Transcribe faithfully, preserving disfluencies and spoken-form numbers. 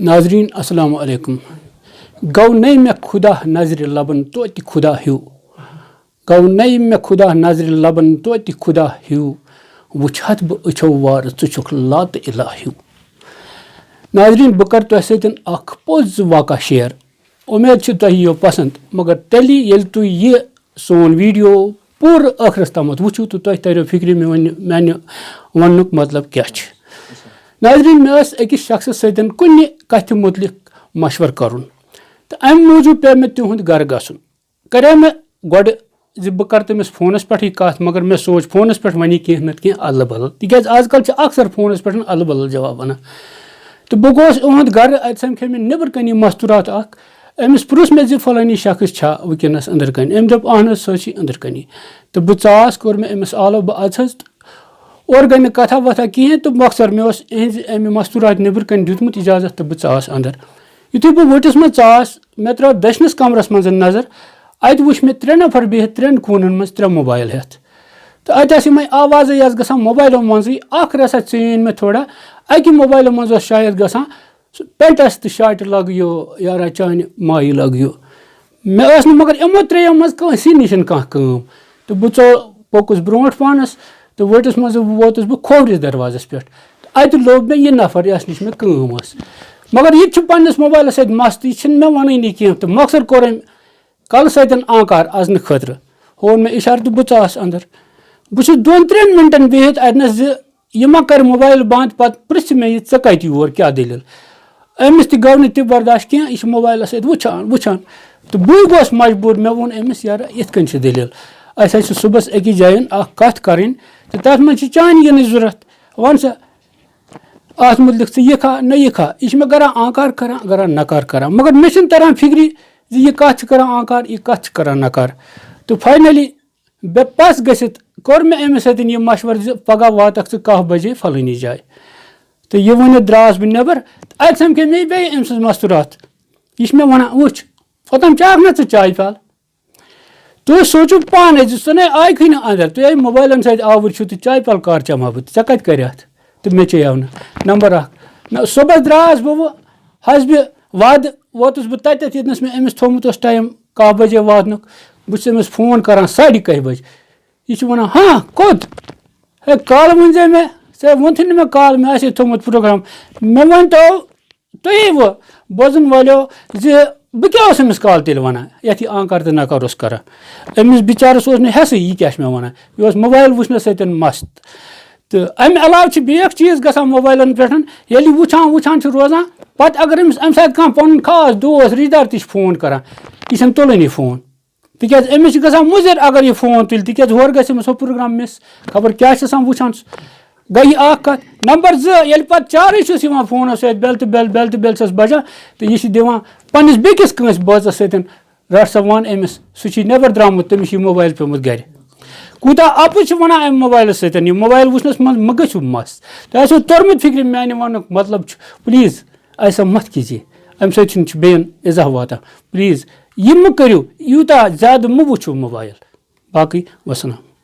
ناظرین، السلام علیکم۔ گو نَے مےٚ خدا نظرِ لبن توتہِ خدا ہیوٗ۔ گو نَے مےٚ خدا نظرِ لبن توتہِ خدا ہیوٗ۔ وٕچھتھ بہٕ أچھو وارٕ ژٕ چھُکھ لا تہٕ الہ ہیوٗ۔ ناظرین، بہٕ کرٕ تۄہہِ سۭتۍ اکھ پوٚز واقعہ share۔ اُمید چھِ تۄہہِ یِیو پسند، مگر تیٚلی ییٚلہِ تُہۍ یہِ سون video پوٗرٕ ٲخرس تامتھ وٕچھِو تہٕ تۄہہِ تریو فکرِ مےٚ ونہِ، میانہِ وننُک مطلب کیٛاہ چھُ۔ ناظرین، مےٚ ٲس أکِس شخصس سۭتۍ کُنہِ کتھِ مُتعلق مشورٕ کرُن، تہٕ امہِ موٗجوٗب پیوٚو مےٚ تِہُنٛد گرٕ گژھُن۔ کریو مےٚ گۄڈٕ زِ بہٕ کرٕ تٔمِس فونس پٮ۪ٹھٕے کتھ، مگر مےٚ سوٗنچ فونس پٮ۪ٹھ ونہِ کینٛہہ نتہٕ کینٛہہ ادلہٕ بدل، تِکیازِ آز کل چھِ اکثر فونس پٮ۪ٹھ ادلہٕ بدل جواب ونان۔ تہٕ بہٕ گوس یِہُنٛد گرٕ، اتہِ سمکھے مےٚ نیٚبرٕ کنی مستوٗرات اکھ۔ أمِس پرُژھ مےٚ زِ فلٲنی شخص چھا وٕنکیٚنس أنٛدرٕ کنہِ؟ أمۍ دوٚپ، اہن حظ، سۄ حظ چھِ أنٛدرٕ کنی۔ تہٕ بہٕ ژاس، کوٚر مےٚ أمِس آلو، بہٕ اژ حظ۔ تہٕ اورٕ گٔے نہٕ کتھا وتھا کِہینۍ، تہٕ مۄخصر مےٚ اوس أہنٛزِ امہِ مستوٗراتہِ نیٚبرٕ کنہِ دیُتمُت اجازت تہٕ بہٕ ژاس اندر۔ یُتھُے بہٕ وٕٹِس منٛز ژاس، مےٚ ترٲو دٔچھنِس کمرس منٛز نظر۔ اتہِ وٕچھ مےٚ ترٛےٚ نفر بِہِتھ ترٛٮ۪ن کوٗنن منٛز ترٛےٚ موبایل ہٮ۪تھ۔ تہٕ اتہِ آسہٕ یِمے آوازے یس گژھان موبایلو منٛزٕے۔ اکھ رژھا ژیٖنۍ مےٚ تھوڑا، اکہِ موبایلہٕ منٛز اوس شاید گژھان سُہ پینٹس تہٕ شاٹہِ لگیو یارا چانہِ مایہِ لگیو۔ مےٚ ٲس نہٕ مگر یِمو ترٛیٚیو منٛز کٲنٛسی نِش کانٛہہ کٲم۔ تہٕ بہٕ ژو-، پوٚکُس برونٛٹھ پانس تہٕ وٲتِس منٛز ووتُس بہٕ کھوورِس دروازس پٮ۪ٹھ۔ تہٕ اتہِ لوٚب مےٚ یہِ نفر یس نِش مےٚ کٲم ٲس۔ مگر یہِ تہِ چھُ پننِس موبایلس سۭتۍ مست، یہِ چھُنہٕ مےٚ ونٲنی کینٛہہ۔ تہٕ مۄخصر کوٚر أمۍ کلہٕ سۭتۍ آنکار اژنہٕ خٲطرٕ۔ ہووُن مےٚ اِشارٕ تہٕ بہٕ ژاس اندر۔ بہٕ چھُس دۄن ترٛٮ۪ن مِنٹن بِہِتھ اتنس زِ یہِ ما کرِ موبایل بند، پتہٕ پرژھِ مےٚ یہِ، "ژےٚ کتہِ یور، کیٛاہ دٔلیٖل؟" أمِس تہِ گوٚو نہٕ تہِ برداشت کینٛہہ، یہِ چھُ موبایلس سۭتۍ وٕچھان، وٕچھان۔ تہٕ بٕے گوس مجبوٗر، مےٚ ووٚن أمِس، "یارٕ، یِتھ کٔنۍ چھِ دٔلیٖل۔ اَسہِ حظ چھِ صُبحس أکِس جایہِ اکھ کتھ کرٕنۍ، تہٕ تتھ منٛز چھِ چانہِ یِنٕچ ضروٗرت۔ وَن سا، اتھ مُتعلِق ژٕ یہِ کھا نہ یہِ کھا؟" یہِ چھِ مےٚ کران آنکار کران، کران نکار کران، مگر مےٚ چھُنہٕ تران فکرِ زِ یہِ کتھ چھِ کران آنکار، یہِ کتھ چھِ کران نکار۔ تہٕ finally بے پس گٔژھِتھ کوٚر مےٚ أمِس سۭتۍ یہِ مشورٕ زِ پگاہ واتکھ ژٕ کاہ بجے فلٲنی جایہِ۔ تہٕ یہِ ؤنِتھ درٛاس بہٕ نٮ۪بر۔ تہٕ اتہِ سمکھے مےٚ بیٚیہِ أمۍ سٕنٛز مستوٗرات۔ یہِ چھِ مےٚ ونان، "وٕچھ، اوٚتام چاکھ نہ ژٕ چایہِ پیالہٕ؟" تُہۍ سوٗنٛچِو پانَے زِ سُہ نے آیہِ کھٕے نہٕ اَندَر۔ تُہۍ آیہِ موبایلَن سۭتۍ آوُر چھِو تہٕ چایہِ پَل کَر چٮ۪مہٕ ہا بہٕ تہٕ ژےٚ کَتہِ کَریتھ؟ تہٕ مےٚ چیٚیو نہٕ۔ نمبر اَکھ۔ نہ، صُبحَس درٛاس بہٕ وۄنۍ حسبِ وعدٕ ووتُس بہٕ تَتٮ۪تھ، ییٚتنَس مےٚ أمِس تھوٚومُت اوس ٹایم کاہ بجے واتنُک۔ بہٕ چھُس أمِس فون کَران ساڑِ کاہہِ بجہِ۔ یہِ چھُ وَنان، "ہاں، کوٚت؟" ہے، کالہٕ ؤنۍ زِ مےٚ، ژےٚ ووٚنتھٕے نہٕ مےٚ کالہٕ، مےٚ آسہِ ہے تھوٚومُت پروگرام۔ مےٚ ؤنۍ تو، تُہی وۄنۍ بوزن والٮ۪و زِ بہٕ کیٛاہ اوس أمِس کال تیٚلہِ وَنان، یَتھ یہِ آنکار تہٕ نکار اوس کران؟ أمِس بِچارَس اوس نہٕ حٮ۪سٕے، یہِ کیٛاہ چھُ مےٚ وَنان؟ یہِ اوس موبایل وٕچھنَس سۭتۍ مَست۔ تہٕ اَمہِ علاوٕ چھِ بیٚیہِ اَکھ چیٖز گژھان موبایلَن پٮ۪ٹھ، ییٚلہِ یہِ وٕچھان وٕچھان چھُ روزان، پَتہٕ اگر أمِس اَمہِ ساتہٕ کانٛہہ پَنُن خاص دوس، رِشتہٕ دار تہِ چھِ فون کران، یہِ چھَنہٕ تُلٲنی فون۔ تِکیٛازِ أمِس چھِ گژھان مُضِر اگر یہِ فون تُلہِ، تِکیٛازِ ہورٕ گژھِ أمِس ہُہ پروگرام مِس، خبر کیٛاہ چھِ آسان وٕچھان۔ گٔے یہِ اَکھ کَتھ۔ نمبر زٕ، ییٚلہِ پَتہٕ چارٕے چھُس یِوان فونَس سۭتۍ، بیل تہٕ بیل، بیل تہٕ بیل چھَس بَجان، تہٕ یہِ چھِ دِوان پنٛنِس بیٚکِس کٲنٛسہِ بٲژَس سۭتۍ، رَٹھ سا وَن أمِس، سُہ چھُے نٮ۪بر درٛامُت، تٔمِس چھُ یہِ موبایل پیوٚمُت گَرِ۔ کوٗتاہ اَپُز چھُ وَنان اَمہِ موبایلہٕ سۭتۍ، یہِ موبایل وٕچھنَس منٛز مہٕ گٔژھِو مَست۔ تۄہہِ آسیو توٚرمُت فِکرِ میٛانہِ وَننُک مطلب چھُ، پلیٖز، ایسا مت کیجیے، اَمہِ سۭتۍ چھُنہٕ، چھُ بیٚیَن اِزاہ واتان۔ پلیٖز، یہِ مہٕ کٔرِو، یوٗتاہ زیادٕ مہٕ وٕچھِو موبایل۔ باقٕے وَسَلام۔